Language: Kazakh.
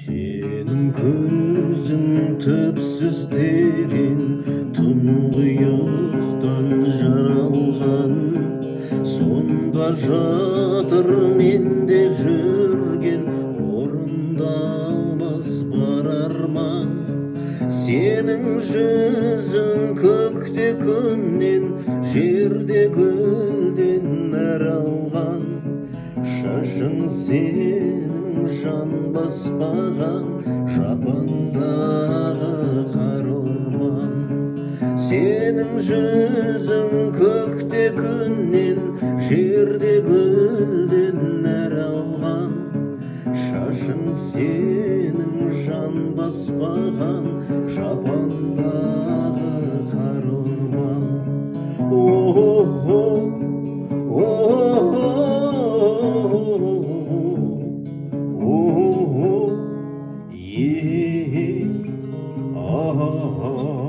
Сенің көзің түпсіз терең тұңғиықтан жаралған. Сонда жатыр менде жүрген орындалмас бар арман. Сенің жүзің көкте күннен, жерде гүлден нәр алған. Шашың сенің жан баспаған жапандағы қар орман. Сенің жүзің көкте күннен, жерде гүлден нәр алған. Шашың сенің жан баспаған жапандағы қар орман. О-о-о, о-о-о, о-о, е, а-а.